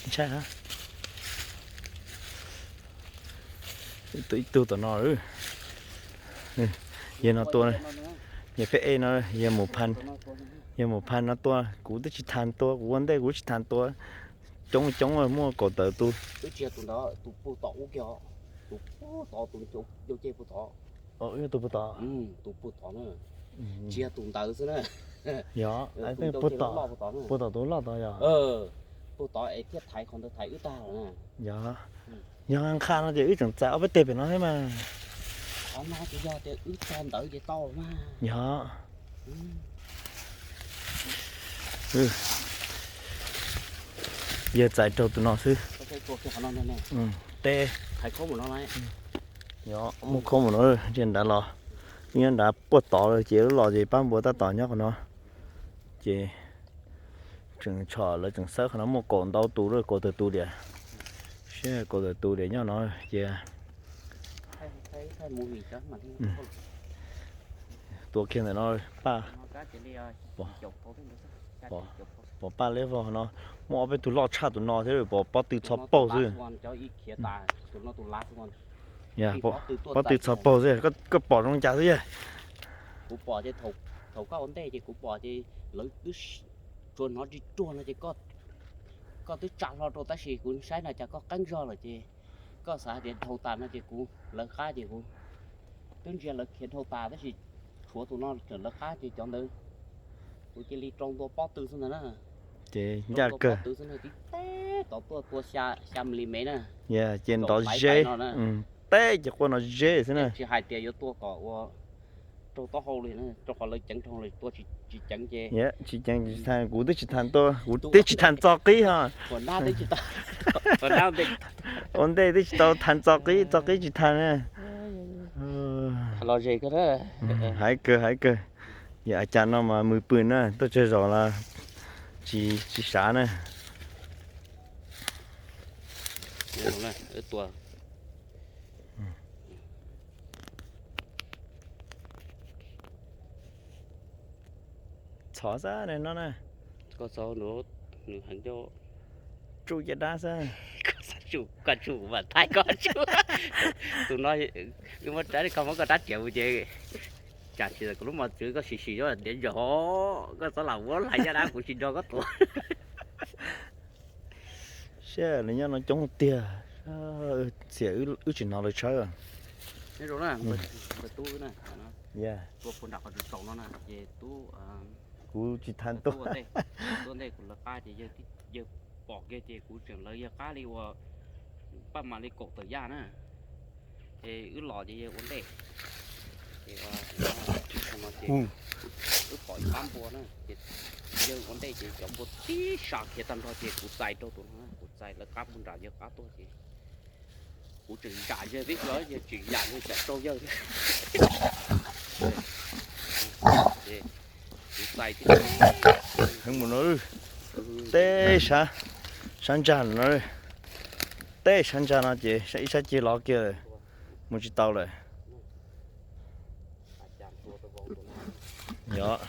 Ntshai hab. Ib tug, ib tug tom no. Yawg no tua, yawg pheej ej no, yawg mus pha, yawg mus pha no tua, kuv twb tsis tham tua, kuv ua ntej kuv tsis tham tua. Coob coob muaj kaum tawm tus. Twb tsis yog tus ntawd, tus puag tom ub kiag, tus puag tod, tus ncau ceg puag tod. Yog tus puag tod. Tus puag tod na. Tsis yog tus ntawd xwb na. Yog, puag tom, puag tom tus loj tod yog. Puag tod es thiaj thaiv qhov ntawd thaiv wb tag lawm na. Yog, yog nqa no ces wb tseem txais ob peb teg pem no thiab mas. Qhov no ces yog tias wb txog ntawd ces tau mas. Yog. Yawg txais raug tus no xwb. Teb, yog muaj khoom mus no, ntiaj nrad los, nyob nrad puag tod lawm ces lub los ces pab npua tab tom nyob qhov no. Ces tseem tshom lawv tseem xawb qhov no muaj kaum ntau tus lawm, kaum tawm tus diam. Seb kaum tawm tus diam nyob no ces tua kiag ntawm no paj. Pom paj leb vog no, muaj ob peb tug loj tshaj tus no thiab, pom pob tw txho paug xwb. Pob tw txho paug xwb, koj pom zoo cas xwb yog? Kuv pom ces thaum koj ua ntej ces kuv pom ces lawv twb tsuas hnov ris ruag no ces koj twb tsa hlo rau tab sis kuv saib no cas koj qeeb zog lawm ces koj xav tias dhau tas no ces kuv lawv qab ces kuv twb ntsia lawv khiav dhau tas tab sis tshuav tus no tseem lawv qab ces cov ntawd kuv cia li rau ntua pob tw xwb ntag na. Ces ncaj kawg. Pob tw xwb na, tib teb tod tuaj tua xya, xya mi li mev na. Ces ntov zeb, teb ces quaj no zeb xwb na. Tsis hais tias yuav tua kom ua raug taub hau li, rau qhov lawv ceev rau lawv tua tsis ceev ces. Tsis ceev tsis tham, kuv twb tsis tham tua, kuv twb tsis tham txo qib ho. Ua ntej twb tsis tau tham txo qib, txo qib tsis tham na. Hais kawg hais kawg. Yog a cas no mas mws pw na, tuaj tsawg zaus los tsis, tsis sav na. Txhov xab no na. Koj txhob, nws heev coj. Tsuj caj dab xwb. Koj tsuj, koj tsuj mas thaij koj tsuj. Tus no, wb muab rab, koj muab koj rab riam mus ces tsam tsis tau kuv lub mos txwv koj sim sim yuav diav zog, koj txhob lam muab hlais caj dab kuv tsis nrog koj tua. Saib lawv nyob no coob tiag, txiam wb tsis hnov lawv tshawb. Nyob zoo na, npawg tub na, tua puag nram qhov tsaus no na ces tub, kuv tsis tham tua. Tua ntej kuv lawv qab ces yawg pom kiag ces kuv tseem lawv yawg qab li uas paj mam li kaum tawm yaj na. Ces wb los ces yawg ua ntej. Ces wb pom ib pab npua na, ces yawg ua ntej ces cov npua tib sab khiav tag nrho ces kuv txais rau tus no, kuv txais lawv qab puag nram yawg qab tuaj ces kuv tseem zam yawg tib si, yawg tseem zam yawg tsam raug yawg. Kuv txais tib si. Heev mus no, teb sab, sab ntsag no, teb sab ntsag no ces ib sab ceg lov kiag lawm, mus tsis tau lawm. Yog.